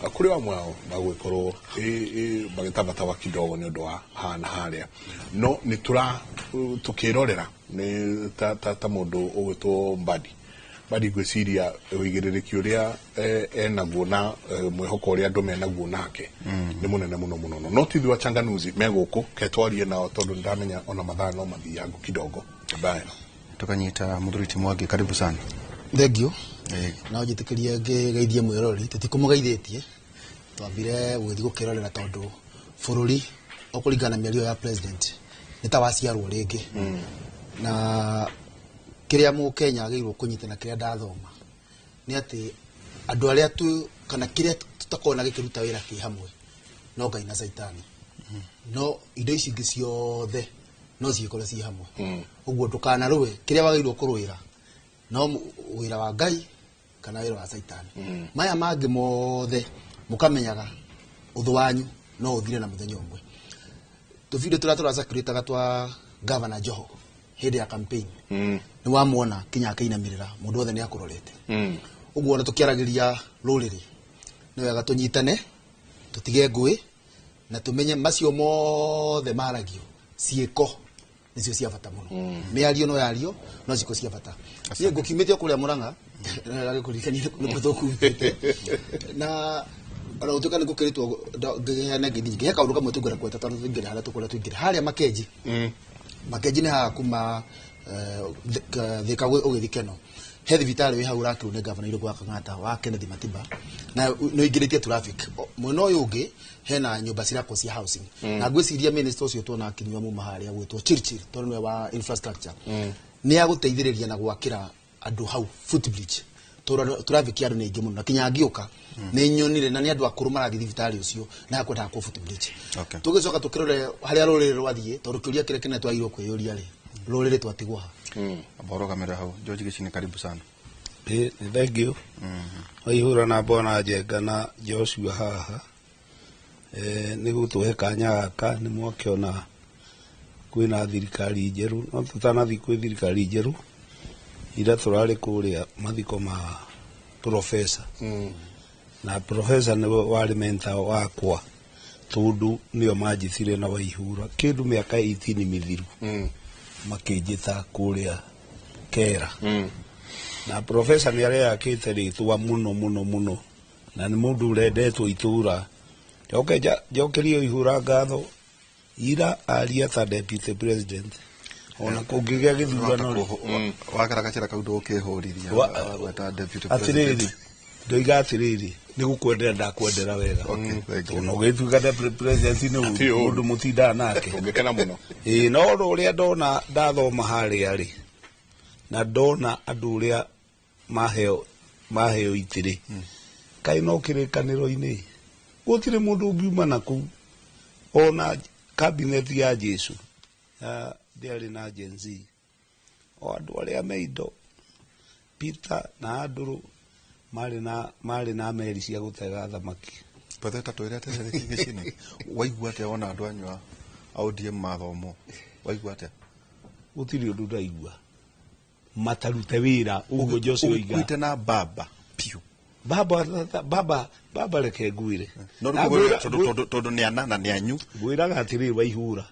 Kũrĩ amwe ao magũgĩkorwo magĩtabataba kidogo nĩ ũndũ wa haha na harĩa, no nĩ tũra tũkĩrorera nĩ ta mũndũ ũgwĩtwo Mbadi. Mbadi, ngwĩciria ũigĩrĩrĩki ũrĩa enaguo na mwĩhoko ũrĩa andũ menaguo nake nĩ mũnene mũno mũno mũno. No ti ithuĩ achanganuzi me gũkũ ke twarie nao, tondũ nĩndamenya ona mathaa no mathiangu kidogo mbaya. Tukanyita Muthuri ti Mwangi, karibu sana. Thank you. No njĩtĩkĩrie ngĩgeithie mwĩroreri, tũtikũmũgeithĩtie, twambire gũgĩthiĩ gũkĩrorera tondũ bũrũri ũkũringana na mĩario ya president nĩ ta waciarwo rĩngĩ, na kĩrĩa mũkenya agĩrĩirwo kũnyita na kĩrĩa ndathoma nĩ atĩ andũ arĩa tu kana kĩrĩa tũtakorwo na gĩkĩruta wĩra kĩ hamwe no Ngai na Caitani, no indo ici ingĩ ciothe no cigĩkorwo ciĩ hamwe. Ũguo ndũkanarũe, kĩrĩa wagĩrĩirwo kũrũĩra no wĩra wa Ngai kana wĩra wa Caitani. Maya mangĩ mothe mũkamenyaga ũthũ wanyu no ũthire na mũthenya ũmwe. Tũbindio tũrĩa tũracakĩrĩtaga twa Gavana Joho hĩndĩ ya campaign, nĩ wamuona kinya akĩinamĩrĩra, mũndũ wothe nĩ akũrorete. Ũguo ona tũkĩaragĩria rũrĩrĩ, nĩ wega tũnyitane, tũtige ngũĩ na tũmenye macio mothe maragio, ciĩko nĩcio cia bata mũno. Mĩario no yario, no ciĩko cia bata. Niĩ ngũkiumĩte o kũrĩa Mũrang'a, gĩkũririkania nĩkuo tũkumĩte, na ona gũtuĩka nĩ ngũkĩrĩtwo ngĩheana ngeithi nyingĩ, he kaũndũ kamwe tũngĩenda gweta tondũ tũingĩre harĩa tũkwenda tũingĩre harĩa Makenji. Makenji nĩ haha kuma Thika ũgĩthiĩ Keno, he thibitarĩ wĩ hau ũrakĩrwo nĩ gavana Irũngũ wa Kang'ata wa Kenneth Matiba, na nĩ ũingĩrĩtie traffic. Mwena ũyũ ũngĩ hena nyũmba cirakwo cia housing, na ngwĩciria minister ũcio tuona akinyua muma harĩa gwĩtwo Chirchir, tondũ nĩwe wa infrastructure, nĩ agũteithĩrĩria na gwakĩra andũ hau footbridge, tondũ traffic ya andũ nĩ aingĩ mũno, na kinya ngĩũka nĩ nyonire na nĩ andũ akũrũ marathiĩ thibitarĩ ũcio na hakwendaga kwa footbridge. Tũgĩcoka tũkĩrore harĩa rũrĩrĩ rwathiĩ, tondũ kĩũria kĩrĩa kĩnene twagĩrĩirwo kwĩyũria rĩ, rũrĩrĩ twatigwo ha? Amba ũrũgamĩrĩre hau. George Gĩcini, karibu sana. Ĩ, nĩ thank you. Waihũra na mbona Njenga na Joshua haha nĩ gũtũhe kanya gaka. Nĩ mwakĩona kwĩna thirikari njerũ, no tũtanathiĩ kwĩ thirikari njerũ, ira tũrarĩ kũrĩa mathiko ma professor, na professor nĩwe warĩ mentor wakwa, tondũ nĩo manjĩtire na Waihura kĩndũ mĩaka 18 mĩthiru, makĩnjĩta kũrĩa Kera. Na professor nĩ areyakĩte rĩtwa mũno mũno mũno, na nĩ mũndũ ũrendetwo itũra. Njoke njokerie Waihura ngatho, ira aria ta deputy president ona kũngĩgĩa gĩthurano rĩ. Wakara gacĩra kau ndũkĩhũrithia wagweta deputy Atĩrĩrĩ, president. Ndoiga atĩrĩrĩ, nĩ gũkwendera ndakwendera wega. Okay, thank you. Tondũ ũgĩtuĩka deputy president nĩ Ti ũru. mũndũ mũtindaga nake. Ũngĩkena mũno. Ĩĩ, no ũndũ ũrĩa ndona ndathoma harĩa rĩ, na ndona andũ ũrĩa maheo itĩrĩ, kaĩ no kĩrĩkanĩro-inĩ gũtirĩ mũndũ ũngiuma na kũu, ona cabinet ya Jesu ya ndĩarĩ na Gen Z, o andũ arĩa me indo. Peter na Andrew marĩ na meri cia gũtega thamaki. Bethe ta twĩre atĩrĩrĩ, Gĩcini, waigua atĩa wona andũ anyu a ODM mathomwo? Waigua atĩa? Gũtirĩ ũndũ ndaigua, matarute wĩra ũguo Jose oiga. Ũkuĩte na baba piũ. Baba, baba, baba, reke ngwĩre. No Na tondũ nĩ ana na nĩ anyu. Ngwĩraga atĩrĩrĩ, Waihura,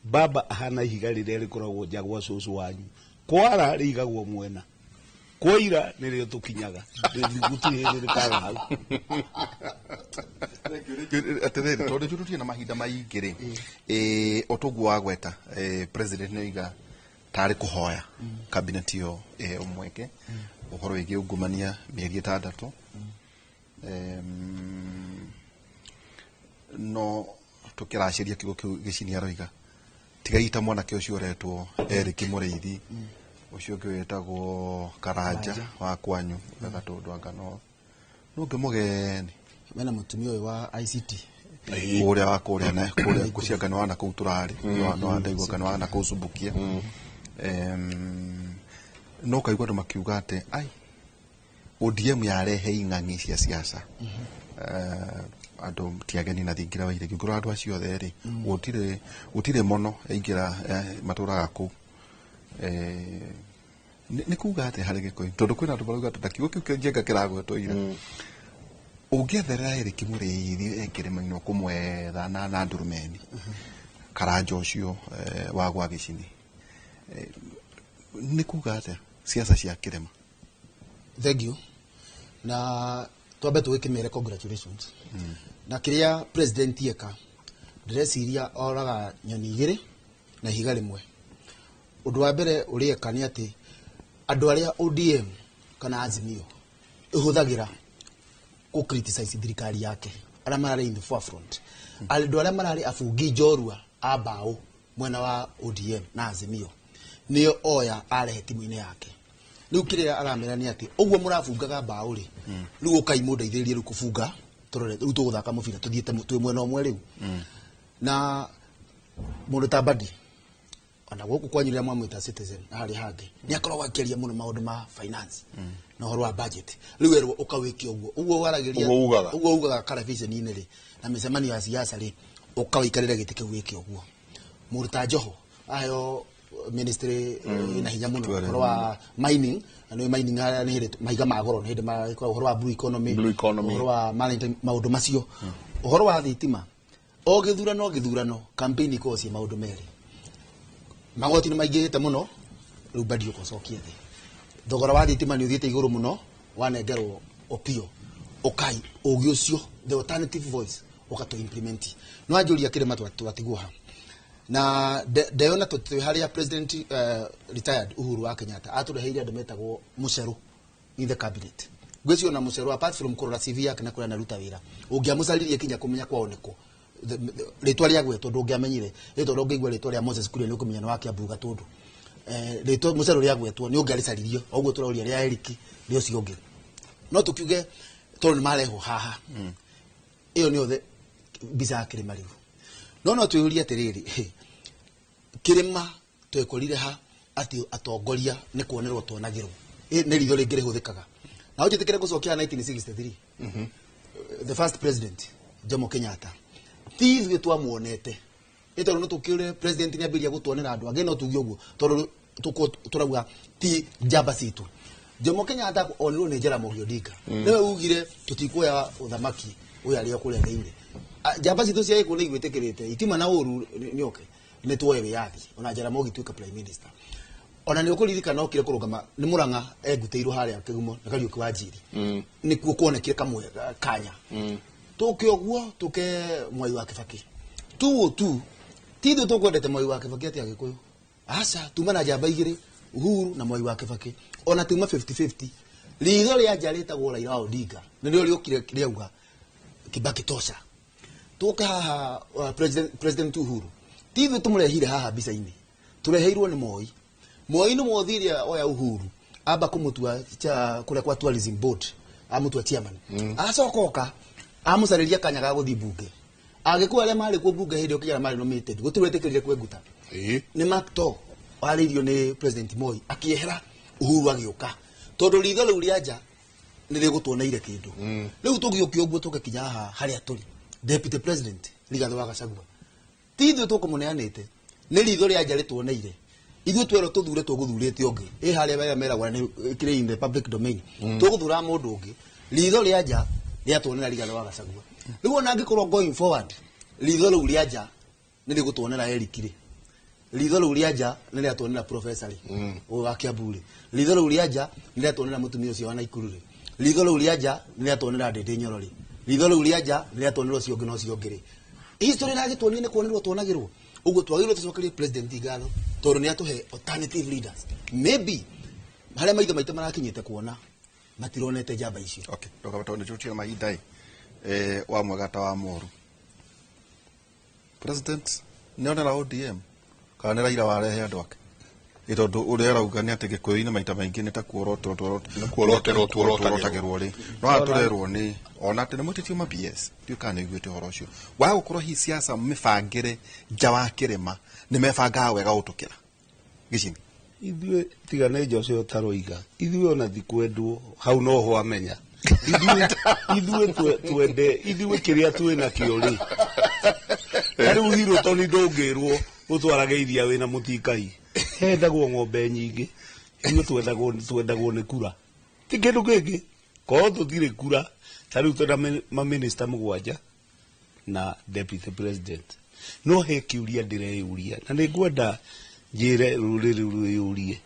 baba ahana ihiga rĩrĩa rĩkoragwo nja gwa cũcũ wanyu, kwara rĩigagwo mwena, kwaira nĩrĩo tũkinyaga, gũtirĩ hĩndĩ rĩkaga hau. Atĩrĩrĩ, tondũ ithuĩ tũtirĩ na mahinda maingĩ rĩ, o toguo wagweta, president nĩ oiga tarĩ kũhoya cabinet ĩyo ĩheo mweke ũhoro wĩgiĩ ungumania mĩeri 6. No tũkĩracĩria kiugo kĩu Gĩcini aroiga, tigai ta mwanake ũcio ũretwo Eric Mũrĩithi, ũcio ũngĩ wĩtagwo Karanja wa kwanyu Gatũndũ, anga no ngĩmũgeni. Mena mũtumia ũyũ wa ICT. Kũrĩa wa kũrĩa na kũrĩa ngũcianga nĩ wana kũu tũrarĩ no ndaigua kana wana kũu Subukia. No kaigua andũ makiuga atĩ ai ODM yarehe ing'ang'i cia siasa. Andũ ti ageni na thingira wa iregi ngũrora andũ acio othe rĩ, gũtirĩ mũno aingĩra matũraga kũu. Nĩ kuga atĩa harĩ Gĩkũyũ, tondũ kwĩna andũ marauga atĩ na kiugo kĩu Njenga kĩragwetwo ira. Ũngĩetherera Eric Mũrĩithi e kĩrĩma-inĩ ũkũmwetha na ndurumeni karanja ũcio wa gwa Gĩcini, nĩ kuga atĩa siasa cia kĩrĩma? Thank you. Na twambe tũgĩkĩmere congratulations. Na kĩrĩa president eka, ndĩreciria oraga nyoni igĩrĩ na ihiga rĩmwe. Ũndũ wa mbere ũrĩa eka nĩ atĩ andũ arĩa ODM kana Azimio ĩhũthagĩra kũ criticize thirikari yake, arĩa mararĩ in the forefront, andũ arĩa mararĩ abungi njorua a mbaũ mwena wa ODM na Azimio, nĩo oya arehe timu-inĩ yake. Rĩu kĩrĩa aramera nĩ atĩ ũguo mũrabungaga mbaũ rĩ, rĩu ũkai mũndeithĩrĩrie rĩu kũbunga, tũrore rĩu tũgũthaka mũbira tũthiĩte twĩ mwena ũmwe rĩu. Na mũndũ ta Mbadi, ona gũkũ kwanyu rĩrĩa mwamwĩta Citizen na harĩa hangĩ, nĩ akoragwo akĩaria mũno maũndũ ma finance na ũhoro wa budget. Rĩu erwo ũkawĩke ũguo ũguo waragĩria, Ũguo ugaga. Ũguo ugaga karabiceni-inĩ rĩ na mĩcemanio ya siasa rĩ, ũkawĩikarĩra gĩtĩ kĩu wĩke ũguo. Mũndũ ta Joho aheo ministry ina hinya mũno Tourism. ũhoro wa mining, na nĩ mining harĩa nĩ hĩndĩ mahiga ma goro, nĩ hĩndĩ ũhoro wa blue economy, Blue economy. ũhoro wa maritime, maũndũ macio, ũhoro wa thitima, o gĩthurano gĩthurano campaign ikoragwo ciĩ maũndũ merĩ. Magoti nĩ maingĩhĩte mũno, rĩu Mbadi ũkocokia thĩ. Thogora wa thitima nĩ ũthiĩte igũrũ mũno, wanengerwo Opio, ũkai ũgĩ ũcio, the alternative voice, ũgatũ implement. No anjũria kĩrĩma twatigwo ha na ndeyona twĩ harĩa president retired Uhuru wa Kenyatta atũreheire andũ metagwo Mũcerũ in the cabinet. Ngwĩciria ona Mũcerũ, apart from kũrora CV yake na kũrĩa anaruta wĩra, ũngĩamũcaririe kinya kũmenya kwao nĩkũ, rĩtwa rĩa gwetwo ndũngĩamenyire. Rĩtwa ũngĩigua rĩtwa rĩa Moses Kuria nĩ ũkũmenya nĩ wa Kiambu Gatũndũ. Rĩtwa Mũcerũ rĩa gwetwo nĩ ũngĩarĩcaririe, o ũguo tũroria rĩa Eric rĩa ũcio ũngĩ. No tũkiuge tondũ nĩ marehwo haha, ĩyo nĩyo mbica ya kĩrĩma rĩu. No twĩyũrie atĩrĩrĩ, kĩrĩma twekorire ha atĩ atongoria nĩ kuonerwo tuonagĩrwo? Nĩ ritho rĩngĩ rĩhũthĩkaga. Na ũnjĩtĩkĩre gũcokia 1963, the first president Jomo Kenyatta, ti ithuĩ twamuonete. Ĩ tondũ no tũkĩũre president nĩ ambĩrĩria gũtuonera andũ angĩ, no tuge ũguo tondũ tũrauga ti njamba citũ. Jomo Kenyatta onirwo nĩ Jaramogi Odinga, nĩwe ugire tũtikuoya ũthamaki ũyũ arĩa kũrĩa thĩinĩ. Njamba citũ cia gĩkũ nĩ igwĩtĩkĩrĩte itima na ũru nĩ oke nĩ tuoye wĩyathi, ona Jaramogi tuĩka prime minister. Ona nĩ ũkũririkana okire kũrũgama nĩ Mũrang'a engutĩirwo harĩa Kĩgumo na Kariũki wa Njiri, nĩkuo kuonekire kamwe kanya. Tũke ũguo tũke Mwai wa Kibaki tu tu, ti ithuĩ tũkwendete Mwai wa Kibaki atĩ Agĩkũyũ, aca, tuma na njamba igĩrĩ, Uhuru na Mwai wa Kibaki, ona tuma 50-50. Ritho rĩa nja rĩtagwo Raila Odinga nĩrĩo rĩokire rĩauga Kibaki tosha. Tũke haha president Uhuru, ti ithuĩ tũmũrehire haha mbica-inĩ, tũreheirwo nĩ Moi. Moi nĩ mwothire oya Uhuru amba kũmũtua cha kũrĩa kwa tourism board, amũtua chairman, acoka oka amũcarĩria kanya ga gũthiĩ mbunge. Agĩkũyũ arĩa marĩ kuo mbunge hĩndĩ ĩyo kĩgera marĩ nominated, gũtirĩ wetĩkĩrire kwenguta. Nĩ Mark Too warĩirio nĩ president Moi akĩehera, Uhuru agĩũka, tondũ ritho rĩu rĩa nja nĩ rĩgũtuoneire kĩndũ. Rĩu tũgĩũkia ũguo tũgakinya haha harĩa tũrĩ, deputy president Rigathĩ wa Gachagua, ti ithuĩ tũkũmũneanĩte, nĩ ritho rĩa nja rĩtuoneire. Ithuĩ twerwo tũthure tũgũthurĩte ũngĩ ĩ harĩa arĩa meragwo nĩ kĩrĩ in the public domain, tũgũthura mũndũ ũngĩ. Ritho rĩa nja rĩatuonera Rigathĩ wa Gachagua. Rĩu ona angĩkorwo going forward ritho rĩu rĩa nja nĩ rĩgũtuonera Eric rĩ, ritho rĩu rĩa nja nĩ rĩatuonera professor rĩ ũyũ wa Kiambu rĩ, ritho rĩu rĩa nja nĩ rĩatuonera mũtumia ũcio wa Naikuru rĩ, ritho rĩu rĩa nja nĩ rĩatuonera Ndĩndĩ Nyoro rĩ, ritho rĩu rĩa nja nĩ rĩatuonera ũcio ũngĩ na ũcio ũngĩ rĩ. History ĩragĩtuonia nĩ kuonerwo tuonagĩrwo. Ũguo twagĩrĩirwo tũcokerie president ngatho tondũ nĩ atũhe alternative leaders. Maybe harĩa maitho maitũ marakinyĩte kuona matironete njamba icio. Okay, ndũgaba tondũ nĩtũtira mahinda ĩ. Wa mwega ta wa moru. President nĩonera ODM kana nĩ Raila warehe andũ ake? Ĩ tondũ ũrĩa arauga nĩ atĩ Gĩkũyũ-inĩ maita maingĩ nĩ ta kuorotwo Nĩ kuoroterwo tuorotagĩrwo. tuorotagĩrwo rĩ. No haha tũrerwo nĩ ona atĩ nĩ mwĩtĩtio ma PS, ndiũĩ kana nĩ ũiguĩte ũhoro ũcio. Wa gũkorwo hihi siasa mĩbangĩre nja wa kĩrĩma nĩ mebangaga wega gũtũkĩra. Gĩcini. Ithuĩ tiga nĩ Joshua ũtaroiga, ithuĩ ona ti kwendwo hau no ho amenya. Ithuĩ twende ithuĩ kĩrĩa twĩ nakĩo rĩ. Ta rĩu Hilton ndũngĩrwo ũtwarage iria wĩna mũtikai, hendagwo ng'ombe nyingĩ. Ithuĩ twendagwo nĩ kura, ti kĩndũ kĩngĩ. Korwo tũtirĩ kura Ta rĩu twĩna maminista mũgwanja na deputy president. No he kĩũria ndĩreyũria na nĩ ngwenda njĩre rũrĩrĩ rwĩyũrie,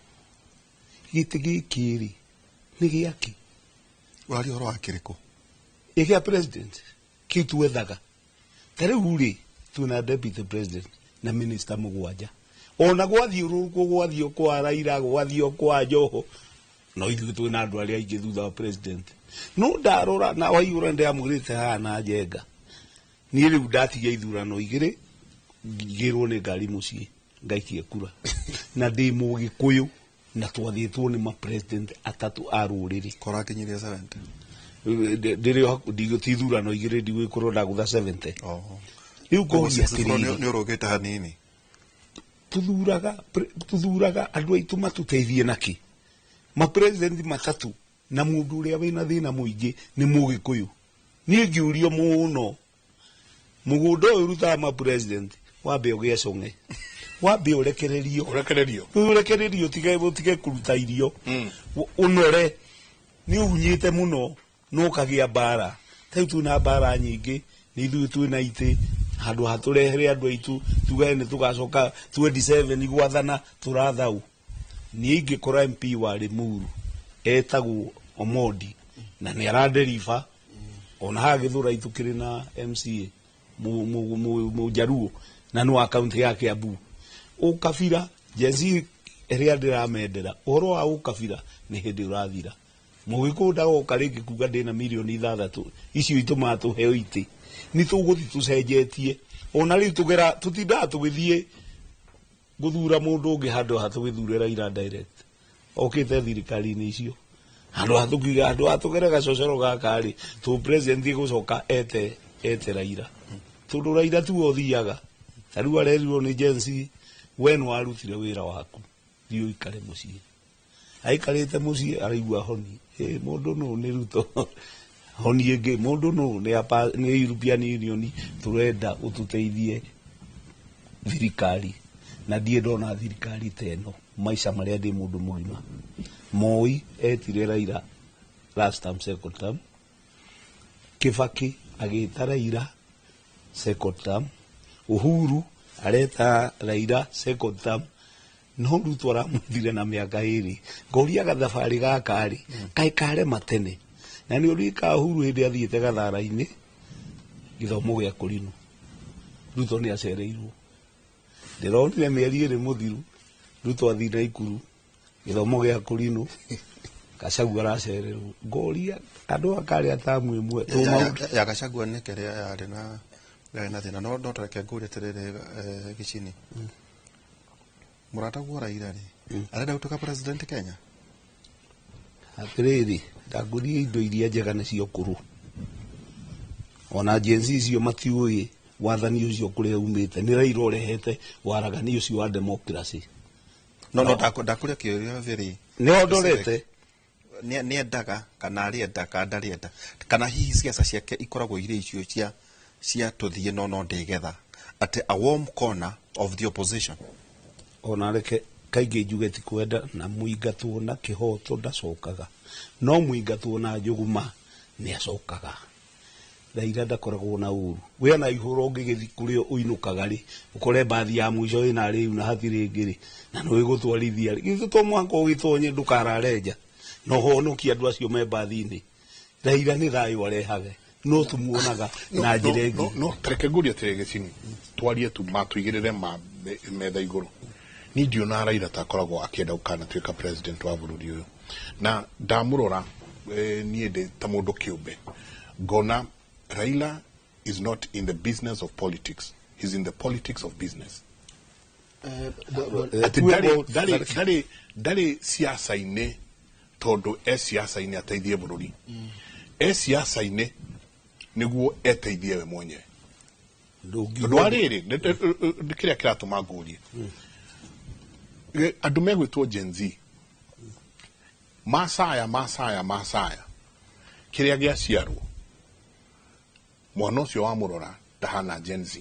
gĩtĩ gĩkĩ rĩ nĩ gĩakĩ? Ũraria ũhoro wa kĩrĩkũ? Ĩ gĩa president kĩu twethaga. Ta rĩu rĩ twĩna deputy president na minister mũgwanja, ona gwathiũrũrũkwo gwathiĩ kwa Raila, gwathiĩ kwa Joho, no ithuĩ twĩna andũ arĩa aingĩ thutha wa president. No ndarora na Waihũra ndĩramwĩrĩte haha na Njenga, niĩ rĩu ndatigia ithurano igĩrĩ ngĩrwo nĩ ngari mũciĩ ngaikie kura, na ndĩ Mũgĩkũyũ na twathĩtwo nĩ ma president atatũ a rũrĩrĩ. Korakinyirie 70? Ndĩrĩ o hakuhĩ, ti ithurano igĩrĩ ndigũgĩkorwo ndagũtha 70. Oho. Rĩu ngoria atĩrĩrĩ, Nĩ ũrũgĩte hanini. Tuthuraga andũ aitũ matũteithie nakĩ? Ma president matatũ na mũndũ ũrĩa wĩna thĩna mũingĩ nĩ Mũgĩkũyũ. Niĩ ngĩũrio mũno, mũgũnda ũyũ ũrutaga ma president wambe ũgĩe cong'e, wambe ũrekererio, Ũrekererio. Ũrekererio, ũtige kũruta irio, ũnore. Nĩ ũhunyĩte mũno no ũkagĩa mbara. Ta rĩu twĩna mbara nyingĩ, nĩ ithuĩ twĩna itĩ handũ ha tũrehere andũ aitũ tugane nĩ tũgacoka 27 gwathana tũrathau. Niĩ ingĩkora MP wa Limuru etagwo Omondi na nĩ araderiba, ona haha Gĩthũrai tũkĩrĩ na MCA Mũjaruo na nĩ wa kaunti ya Kiambu. Ũkabira Gen Z ĩrĩa ndĩramendera ũhoro wa ũkabira nĩ hĩndĩ ũrathira. Mũgĩkũyũ ndagoka rĩngĩ kuga ndĩna mirioni 6 icio itũmaga tũheo itĩ, nĩ tũgũthiĩ tũcenjetie. Ona rĩu tũgera tũtindaga tũgĩthiĩ gũthura mũndũ ũngĩ handũ ha tũgĩthure Raila direct okĩte thirikari-inĩ icio, handũ ha tũkiuga handũ ha tũgere gacocoro gaka rĩ, tũ president gũcoka ete Raila, tondũ Raila tiwe ũthiaga. Ta rĩu arerirwo nĩ Gen Z, we nĩ warutire wĩra waku, thiĩ ũikare mũciĩ. Aikarĩte mũciĩ araigua honi, ĩ mũndũ nũ nĩ Ruto, honi ĩngĩ mũndũ nũ nĩ European Union, tũrenda ũtũteithie thirikari. Na ndiĩ ndona thirikari ta ĩno maica marĩa ndĩ mũndũ mũgima. Moi etire Raila last term, second term. Kibaki agĩta Raila second term. Uhuru areta Raila second term. No Ruto aramwethire na mĩaka ĩrĩ. Ngoria gathabarĩ gaka rĩ, kaĩ karema tene. Na nĩ ũririkanaga Uhuru hĩndĩ athiĩte gathara-inĩ gĩthomo gĩa kũrinũ, Ruto nĩ acereirwo. Ndĩronire mĩeri ĩrĩ mũthiru Ruto athiĩ Naikuru gĩthomo gĩa kũrinũ, Gachagua aracererwo. Ngoria andũ aya karĩa tamu ĩmwe, Ya Gachagua nĩ kĩrĩa yarĩ na yarĩ na thĩna. No tareke ngũrie atĩrĩrĩ, Gĩchini, mũrataguo Raila rĩ, arenda gũtuĩka president Kenya? Atĩrĩrĩ, ndangũria indo iria njega nĩcio kũrũ. Ona Gen Z icio matiũĩ wathani ũcio kũrĩa umĩte, nĩ Raila ũrehete waragani ũcio wa democracy. No ndakũria kĩũria very Nĩho ndorete. Nĩendaga kana arĩenda kana ndarĩenda, kana hihi ciaca ciake ikoragwo irĩ icio cia tũthiĩ no ndĩgetha at a warm corner of the opposition? Ona reke kaingĩ njuge ti kwenda, na mũingatwo na kĩhoto ndacokaga, no mũingatwo na njũgũma nĩ acokaga. Raila ndakoragwo na ũru, we ona ihũra ũngĩgĩthiĩ kũrĩa ũinũkaga rĩ, ũkore mbathi ya mũico ĩna rĩu na hatirĩ ĩngĩ rĩ, na nĩ ĩgũtwarithia rĩ, githĩ to mũhaka ũgĩtonye ndũkarare nja na ũhonokie andũ acio me mbathi-inĩ. Raila nĩ thayũ arehage, no tumuonaga na njĩra ĩngĩ. No tareke ngũrie atĩrĩ Gĩchini, twarie tu ma tũigĩrĩre ma metha igũrũ. Niĩ ndionaga Raila ta akoragwo akĩenda gũkanatuĩka president wa bũrũri ũyũ, na ndamũrora, niĩ ndĩ ta mũndũ kĩũmbe ngona Raila is not in the business of politics, he's in the politics of business. Atĩ ndarĩ siasa-inĩ tondũ e siasa-inĩ ateithie bũrũri, e siasa-inĩ nĩguo eteithie we mwenyewe. Tondũ wa rĩrĩ, nĩ kĩrĩa kĩratũma ngũrie, andũ megwĩtwo Gen Z macaya macaya macaya kĩrĩa gĩaciarwo, mwana ũcio wamũrora ndahana Gen Z,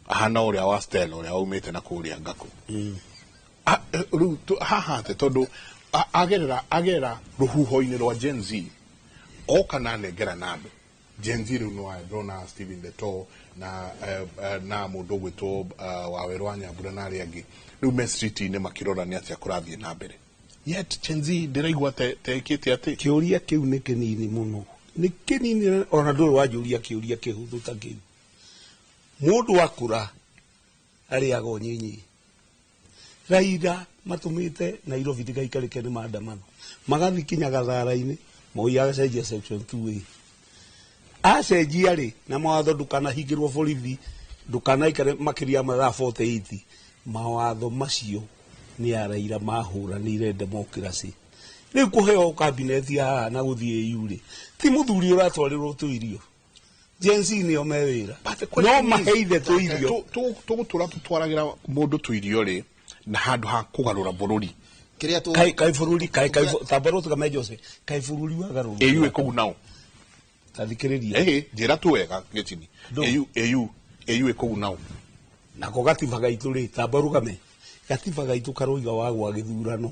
ahana ũrĩa wa Stella ũrĩa waumĩte na kũrĩa Ngakũ. Rĩu haha atĩ tondũ agerera rũhuho-inĩ rwa Gen Z Oka na nengera na andũ Gen Z rĩu no ndona Stephen Leto na na mũndũ ũgwĩtwo Wawerũ wa Nyambura na arĩa angĩ rĩu me street-inĩ makĩrora nĩ atĩa kũrathiĩ na mbere, yet Gen Z ndĩraigua te ĩkĩte atĩ. Kĩũria kĩu nĩ kĩnini mũno, nĩ kĩnini, ona ndũrĩ wanjũria kĩũria kĩhũthũ ta kĩu. Mũndũ akũra arĩaga o nyinyi. Raila matũmĩte Nairobi ndĩgaikarĩke nĩ maandamano, magathiĩ kinya gathara-inĩ. Moi agacenjia section 2A, acenjia rĩ na mawatho, ndũkanahingĩrwo borithi, ndũkanaikare makĩria ya mathaa 48. Mawatho macio nĩ ya Raila mahũranĩire democracy. Rĩu kũheo kabineti haha na gũthiĩ EU rĩ, ti mũthuri ũratwarĩrwo tũirio. Gen Z nĩo me wĩra. But the no question is, maheithe tũirio. Tũgũtũra tũtwaragĩra mũndũ tũirio rĩ na handũ ha kũgarũra bũrũri? Kĩrĩa tũ Kai kai bũrũri kai kai tambarwo tũkame Jose kai bũrũri wagarũrwo. AU ĩkũu nao. Tathikĩrĩria. Ĩhĩ, njĩra tu wega gĩtini. Ndũ. AU ĩkũu nao. Nako gatiba gaitũ rĩ, tamba rũgame, gatiba gaitũ karoiga wagwa gĩthurano,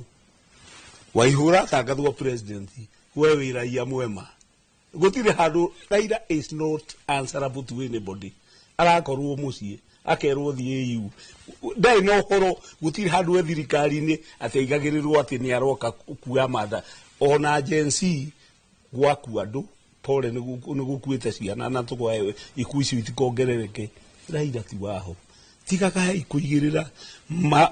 Waihũra atangathwo president, we wĩ raia mwema, gũtirĩ handũ. Raila is not answerable to anybody. Arakorwo mũciĩ akerwo thiĩ EU, ndarĩ na ũhoro, gũtirĩ handũ e thirikari-inĩ atĩ aigagĩrĩrwo atĩ nĩ aroka kuoya manda. Ona Gen Z gwaku andũ pole, nĩ gũkuĩte ciana na tũkwae ikuũ icio itikongerereke. Raila ti waho, tigagai kũigĩrĩra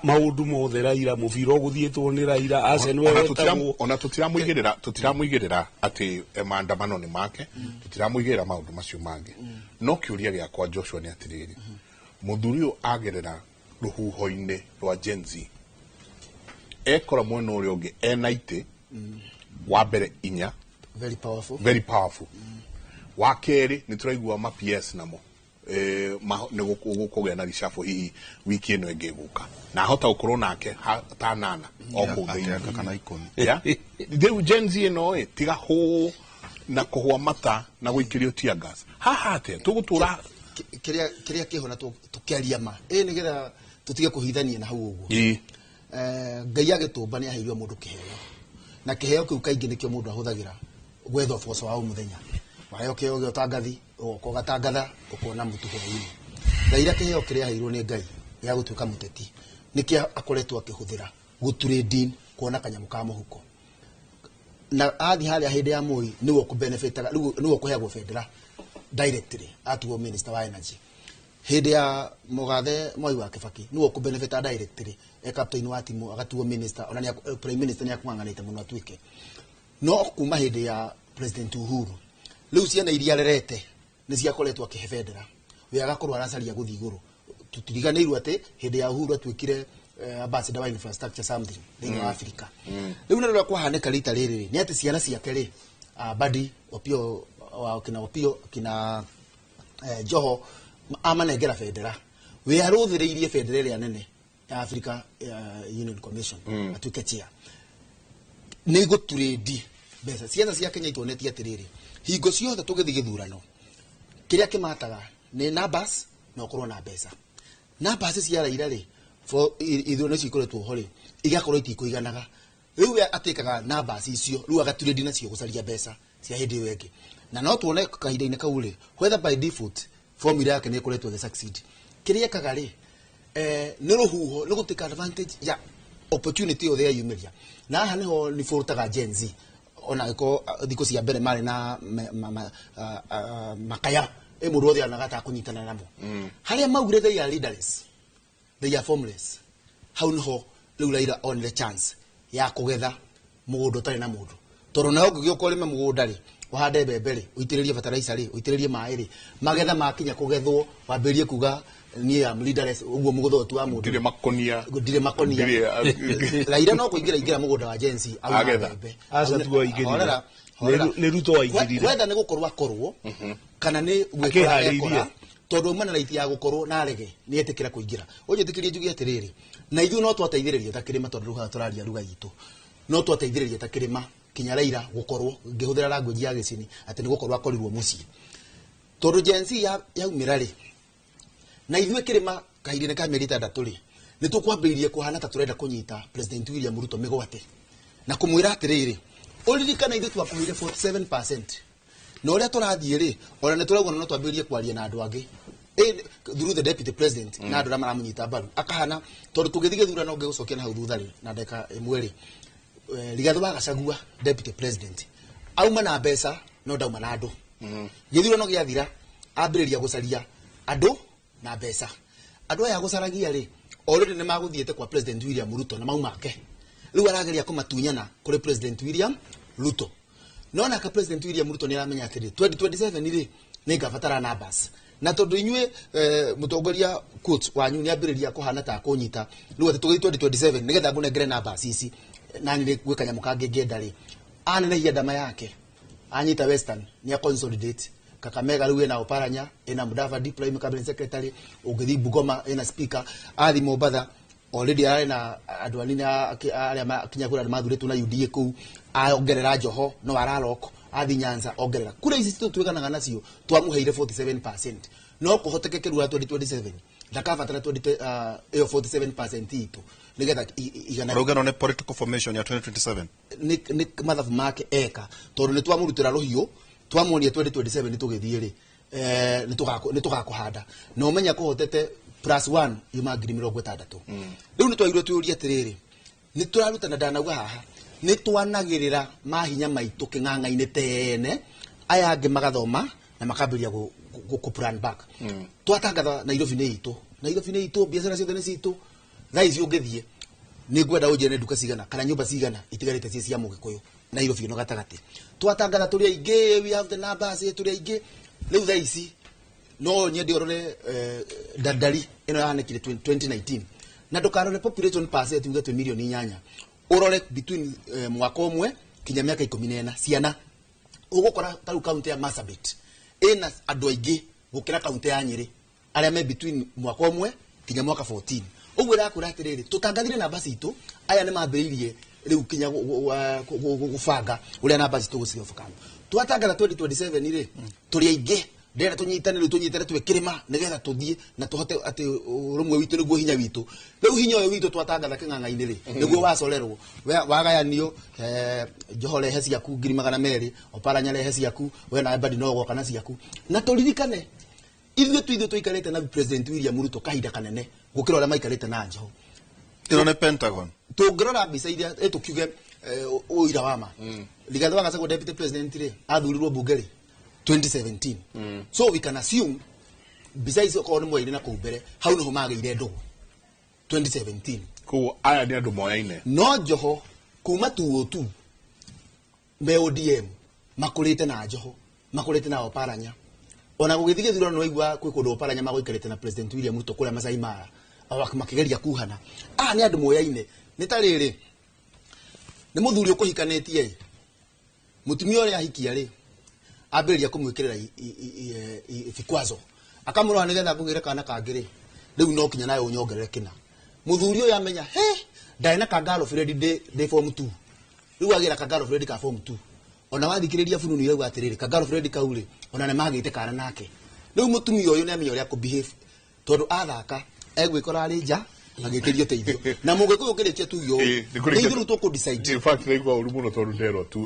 maũndũ mothe Raila, mũbira ũgũthiĩtwo nĩ Raila, Arsenal Ona wetagwo. Ona tũtiramũigĩrĩra atĩ maandamano nĩ make, tũtiramũigĩrĩra maũndũ macio mangĩ, no kĩũria gĩakwa, Joshua, nĩ atĩrĩrĩ, mũthuri ũyũ agerera rũhuho-inĩ rwa Gen Z, ekora mwena ũrĩa ũngĩ ena itĩ wa mbere inya. Very powerful. Very powerful. Wa kerĩ, nĩ tũraigua ma PS namo nĩ gũkũgĩa na reshuffle hihi wiki ĩno ĩngĩ ĩgũka, na ahota gũkorwo nake ta nana o kũu thĩinĩ. Atĩ kana 10. Ya rĩu Gen Z ĩno ĩ tiga hũ na kũhũa mata na gũikĩrio tear gas haha, atĩa tũgũtũra? Kĩrĩa kĩho na tũkĩaria ma ĩ nĩgetha tũtige kũhithania na hau ũguo. Ngai agĩtũmba nĩ aheirwo mũndũ kĩheo, na kĩheo kĩu kaingĩ nĩkĩo mũndũ ahũthagĩra gwetha ũboco wa o mũthenya. Waheo kĩheo gĩa ũtangathi, ũgoka ũgatangatha, ũkona mũtu hwaĩ-inĩ. Raila kĩheo kĩrĩa aheirwo nĩ Ngai gĩa gũtuĩka mũteti nĩkĩo akoretwo akĩhũthĩra gũtrade kuona kanyamũ ka mũhuko, na athiĩ harĩa hĩndĩ ya Moi nĩwe ũkũbenefitaga, rĩu nĩwe ũkũheagwo bendera directly atuo minister wa energy. Hĩndĩ ya mũgathe Mwai wa Kibaki nĩwe ũkũbenefita directly, e captain wa timu agatuo minister, ona prime minister nĩ akũng'ang'anĩte mũno atuĩke. No kuma hĩndĩ ya President Uhuru rĩu ciana iria arerete nĩ ciakoretwo akĩhe bendera, we agakorwo aracaria gũthiĩ igũrũ. Tũtiriganĩirwo atĩ hĩndĩ ya Uhuru atuĩkire ambassador wa infrastructure something thĩinĩ wa Africa. Rĩu na rĩrĩa kwahanĩka rita rĩrĩ rĩ, nĩ atĩ ciana ciake rĩ, Badi Opio wa kina Opio kina Joho amanengera bendera, we arũthĩrĩirie bendera ĩrĩa nene ya Africa Union Commission atuĩke chair nĩ gũturĩndi mbeca. Ciana cia Kenya ituonetie atĩrĩrĩ, hingo ciothe tũgĩthiĩ gĩthurano kĩrĩa kĩmataga nĩ numbers na ũkorwo na mbeca. Numbers cia Raila rĩ, for ithurano icio ikoretwo ho rĩ, igakorwo itikũiganaga. Rĩu we atĩkaga numbers icio, rĩu agaturĩndi nacio gũcaria mbeca cia hĩndĩ ĩyo ĩngĩ. Na no tuone kahinda-inĩ kau rĩ, whether by default formula yake nĩ ĩkoretwo ĩgĩ succeed. Kĩrĩa ekaga rĩ, nĩ rũhuho, nĩ gũtake advantage ya opportunity yothe yayumĩria. Na haha nĩho nĩ bũrũtaga Gen Z, ona angĩkorwo thikũ cia mbere marĩ na makaya ĩ mũndũ wothe onaga ta kũnyitana namo, harĩa maugire they are leaderless, they are formless. Hau niho rĩu Raila onire chance ya kũgetha mũgũnda ũtarĩ na mũndũ, tondũ nawe ũngĩgĩũka ũrĩme mũgũnda rĩ, ũhande mbembe rĩ, ũitĩrĩrie fertilizer rĩ, ũitĩrĩrie maĩ rĩ, magetha makinya kũgethwo wambĩrĩrie kuga niĩ am leaderless, ũguo mũgũnda ũyũ ti wa mũndũ. Ndirĩ makonia. Ndirĩ makonia. Raila no kũingĩra ingĩra mũgũnda wa Gen Z auna Agetha. mbembe. Aca tu waingĩrire. Horera, horera. Nĩ Ruto waingĩrire. Whether nĩ gũkorwo akorwo kana nĩ gwĩkora Akĩharĩirie. ekora, tondũ auma na right ya gũkorwo na arege nĩ etĩkĩra kũingĩra. Ũnjĩtĩkĩrie njuge atĩrĩrĩ, na ithuĩ no twateithĩrĩria ta kĩrĩma, tondũ rĩu haha tũraria ruga itũ, no twateithĩrĩria ta kĩrĩma kinya Raila gũkorwo ngĩhũthĩra language ya gĩcini atĩ nĩ gũkorwo akorirwo mũciĩ, tondũ Gen Z yaumĩra rĩ, na ithuĩ kĩrĩma kahinda-inĩ ka mĩeri 6 rĩ, nĩ tũkwambĩrĩirie kũhana ta tũrenda kũnyita President William Ruto mĩgwate na kũmwĩra atĩrĩrĩ, ũririkane ithuĩ twakũheire 47%. Na ũrĩa tũrathiĩ rĩ, ona nĩ tũrauga no twambĩrĩrie kwaria na andũ angĩ through the deputy president na andũ arĩa maramũnyita mbaru akahana, tondũ tũgĩthiĩ gĩthurano ngĩgũcokia na hau thutha rĩ na ndagĩka ĩmwe rĩ, Rigathĩ wa Gachagua deputy president auma na mbeca no ndauma na andũ. Gĩthurano gĩathira ambĩrĩria gũcaria andũ na mbeca. Andũ aya gũcaragia rĩ, already nĩ magũthiĩte kwa President William Ruto na maumake. Rĩu arageria kũmatunyana kũrĩ President William Ruto, no nake President William Ruto nĩ aramenya atĩrĩ, 2027 rĩ, nĩ ngabatara numbers, na tondũ inyuĩ mũtongoria quotes wanyu nĩ ambĩrĩria kũhana ta kũnyita rĩu atĩ tũgĩthiĩ 2027 nĩgetha ngũnengere numbers ici na nĩ gwĩ kanyamũ kangĩ ngĩenda rĩ, anenehia ndama yake anyita Western nĩ a consolidate Kakamega, rĩu ĩna Oparanya, ĩna Mudavadi prime cabinet secretary, ũngĩthiĩ Bungoma ĩna speaker, athi Mombatha already arĩ na andũ anini arĩa kinya kũrĩa andũ mathurĩtwo na UDA kũu, ongerera Joho no ararok, athi Nyanza ongerera kura ici twĩganaga nacio twamũheire 47%. No kũhotekeke rĩu 2027 ndakabatara 20 ĩyo 47% itũ nĩgetha igana. Ũrauga ĩno nĩ political formation ya 2027? Nĩ mathabu make eka, tondũ nĩ twamũrutĩra rũhiũ twamuonia 2027 nĩ tũgĩthiĩ rĩ, nĩ tũgakũhanda na ũmenya kũhotete plus one yuma 60,000. Rĩu nĩ twagĩrĩirwo twĩyũrie atĩrĩrĩ, nĩ tũrarutana ndanauga haha nĩ twanagĩrĩra mahinya maitũ kĩng'ang'a-inĩ tene, aya angĩ magathoma na makambĩrĩria gũ plan back. Twatangatha Nairobi nĩ itũ, Nairobi nĩ itũ, biacara ciothe nĩ citũ. Thaa ici ũngĩthiĩ nĩ ngwenda ũnjĩre nĩ nduka cigana kana nyũmba cigana itigarĩte ciĩ cia mũgĩkũyũ Nairobi ĩno gatagatĩ. Twatangatha tũrĩ aingĩ, we have the numbers, tũrĩ aingĩ. Rĩu thaa ici no nyende ũrore ndandari ĩno yahanĩkire 2019 na ndũkarore population percent uge twĩ milioni 8, ũrore between mwaka ũmwe kinya mĩaka 14 ciana, ũgũkora ta rĩu kaunti ya Marsabit ĩna andũ aingĩ gũkĩra kaunti ya Nyĩrĩ arĩa me between mwaka ũmwe kinya mwaka 14. Ũguo ĩrakwĩra atĩrĩrĩ, tũtangathire namba citũ, aya nĩ mambĩrĩirie rĩu kinya gũbanga ũrĩa namba citũ gũci overcome. Twatangatha 2027 rĩ, tũrĩ aingĩ, ndĩrenda tũnyitane rĩu, tũnyitane twĩ kĩrĩma nĩgetha tũthiĩ na tũhote atĩ ũrũmwe witũ nĩguo hinya witũ. Rĩu hinya ũyũ witũ twatangatha kĩng'ang'a-inĩ rĩ, nĩguo wacorerwo wagayanio, Joho rehe ciaku 200,000, Oparanya rehe ciaku, we nawe Mbadi no ũgoka na ciaku. Na tũririkane ithuĩ tu ithuĩ tũikarĩte na President William Ruto kahinda kanene gũkĩra ũrĩa maikarĩte na Joho. Ĩno nĩ Pentagon. Tũngĩrora mbica iria tũkiuge ũira wa ma, Rigathĩ wa Gachagua deputy president rĩ, athurirwo bunge rĩ 2017, so we can assume mbica icio okorwo nĩ mwaire na kũu mbere hau nĩho magĩire ndũgũ 2017. Koguo aya nĩ andũ moyaine. No Joho kuma 202 me ODM makũrĩte na Joho, makũrĩte na Oparanya, ona gũgĩthiĩ gĩthurano waigua kwĩ kũndũ Oparanya magũikarĩte na President William Ruto kũrĩa Masai Mara makĩgeria kuhana. Aya nĩ andũ moyaine, nĩ ta rĩrĩ, nĩ mũthuri ũkũhikanĩtie ĩ, mũtumia ũrĩa ahikia rĩ, ambĩrĩria kũmwĩkĩrĩra vikwazo, akamũrora nĩgetha ngũgĩre kana kangĩ rĩ, rĩu no kinya nawe ũnyongerere kĩna. Mũthuri ũyũ amenya he ndarĩ na ka girlfriend ndĩ form 2, rĩu agĩra ka girlfriend ka form 2. Ona wathikĩrĩria fununu irauga atĩrĩrĩ, ka girlfriend kau rĩ, ona nĩ magĩte kana nake. Rĩu mũtumia ũyũ nĩ amenya ũrĩa kũ-behave, tondũ athaka egwĩkora arĩ nja agĩkĩrio ũteithio na mũgĩkũyũ kĩrĩkia tuge ũũ, Nĩ kũrĩkia nĩ ithuĩ rĩu tũkũ decide. In fact naigua ũru mũno tondũ nderwo No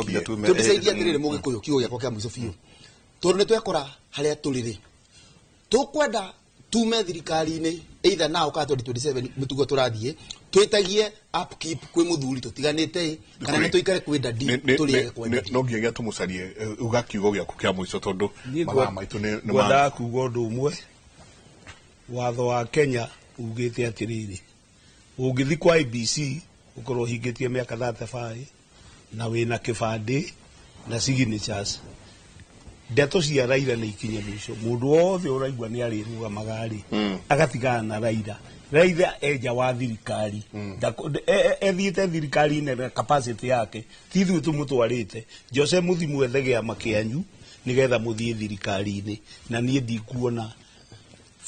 nginya tũrĩkie. tume. Tũ decide atĩrĩrĩ, mũgĩkũyũ, kiugo gĩakwa kĩa mũico biũ, tondũ nĩ twekora harĩa tũrĩ rĩ, tũkwenda tume thirikari-inĩ either now kana 2027, mũtugo tũrathiĩ twĩtagie upkeep kwĩ mũthuri tũtiganĩte ĩ, kana nĩ tũikare kwĩ dadi tũrĩage kwa dadi. No nginya tũmũcarie, uga kiugo gĩaku kĩa mũico tondũ Niĩ mathaa maitũ nĩ ngwendaga kuga ũndũ ũmwe. Watho wa Kenya ugĩte atĩrĩrĩ, ũngĩthiĩ kwa IEBC ũkorwo ũhingĩtie mĩaka 35 na wĩna kĩbandĩ na signatures, ndeto cia Raila nĩ ikinye mũico. Mũndũ wothe ũraigua nĩ arĩrũgamaga rĩ, agatigana na Raila. Raila enja wa thirikari. Ethiĩte thirikari-inĩ na capacity yake, ti ithuĩ tũmũtwarĩte. Jose, mũthi mwethe gĩama kĩanyu nĩgetha mũthiĩ thirikari-inĩ, na niĩ ndikuona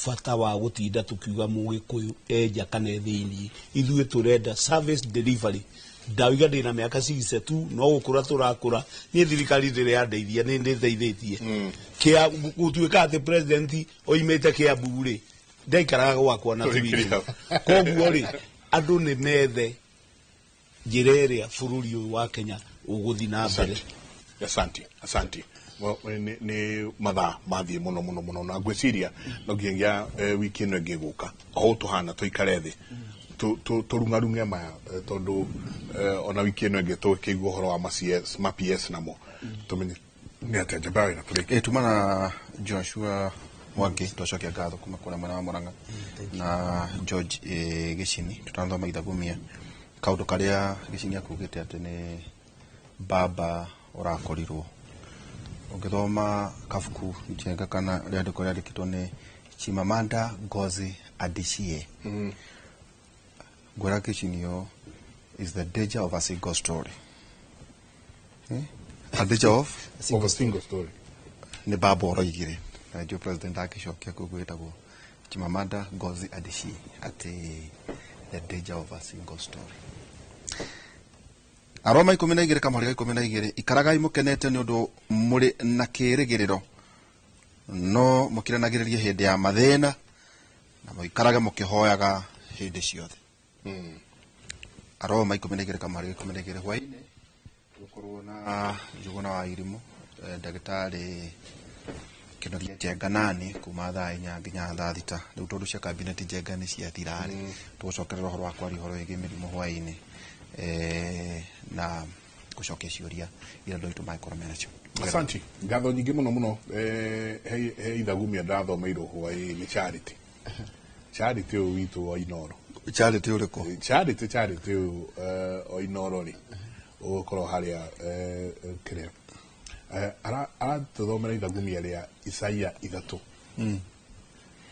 bata wa gũtinda tũkiuga mũgĩkũyũ enja kana e thĩiniĩ. Ithuĩ tũrenda service delivery. Ndauga ndĩna mĩaka 62, no gũkũra tũrakũra. Niĩ thirikari ndĩrĩ yandeithia, nĩ ndĩteithĩtie kĩa gũtuĩka atĩ president oimĩte Kĩambu rĩ, ndaikaraga gwakwa na Tũrĩkĩrie twini. hau. Koguo rĩ, andũ nĩ methe njĩra ĩrĩa bũrũri ũyũ wa Kenya ũgũthiĩ na mbere. Asante, asante, asante. Nĩ mathaa mathiĩ mũno mũno mũno, na ngwĩciria no nginyagia wiki ĩno ĩngĩ gũka o ũũ tũhana tũikare thĩ tũrung'arung'e maya, tondũ ona wiki ĩno ĩngĩ tũkĩigua ũhoro wa ma CS, ma PS namo tũmenye nĩ atĩa njamba wĩra tũrĩkie. Tuma na Joshua Mwangi, twacokia ngatho kuma kũrĩa mwena wa Murang'a, na George Gĩcini. Tũtanathoma ithagumia, kaũndũ karĩa Gĩcini akugĩte atĩ nĩ baba ũrakorirwo ũngĩthoma kabuku Njenga kana rĩandĩko rĩandĩkĩtwo nĩ Chimamanda Ngozi Adichie, ngwĩra Gĩcini ũũ is the danger of a single story, eh? A danger of Of a single story. Nĩ baba ũroigire na nĩo president akĩcokia kũu gwĩtagwo Chimamanda Ngozi Adichie atĩ the danger of a single story. Aroma 12 kamũhari ga 12: ikaragai mũkenete nĩ ũndũ mũrĩ na kĩĩrĩgĩrĩro, no mũkiranagĩrĩrie hĩndĩ ya mathĩna, na mũikarage mũkĩhoyaga hĩndĩ ciothe. Aroma 12 kamũhari ga 12. Hwaĩ-inĩ tũgũkorwo na Njũgũna wa Irimũ, ndagĩtarĩ Kĩnoria Njenga nani kuma thaa 4 nginya thaa 6. Rĩu tondũ cia kabineti Njenga nĩ ciathira-rĩ, tũgũcokerera ũhoro wa kwaria ũhoro wĩgiĩ mĩrimũ hwaĩ-inĩ, na gũcokia ciũria iria andũ aitũ mangĩkorwo menacio. Asanti, ngatho nyingĩ mũno mũno. He ithagumia ndathomeirwo hwaĩ nĩ Charity, Charity ũyũ witũ wa Inoro. Charity ũrĩkũ? Charity ũyũ o Inoro rĩ, ũgũkorwo harĩa kĩrĩa aratũthomera ithagumia rĩa Isaia 3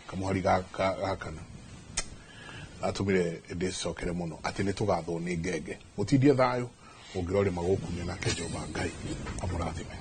kamũhari ga 4, atũmire ndĩcokere mũno atĩ nĩ tũgathwo nĩ ngenge. Mũtindie thayũ ũngĩrorĩma gũkumia nake Jehova Ngai amũrathime.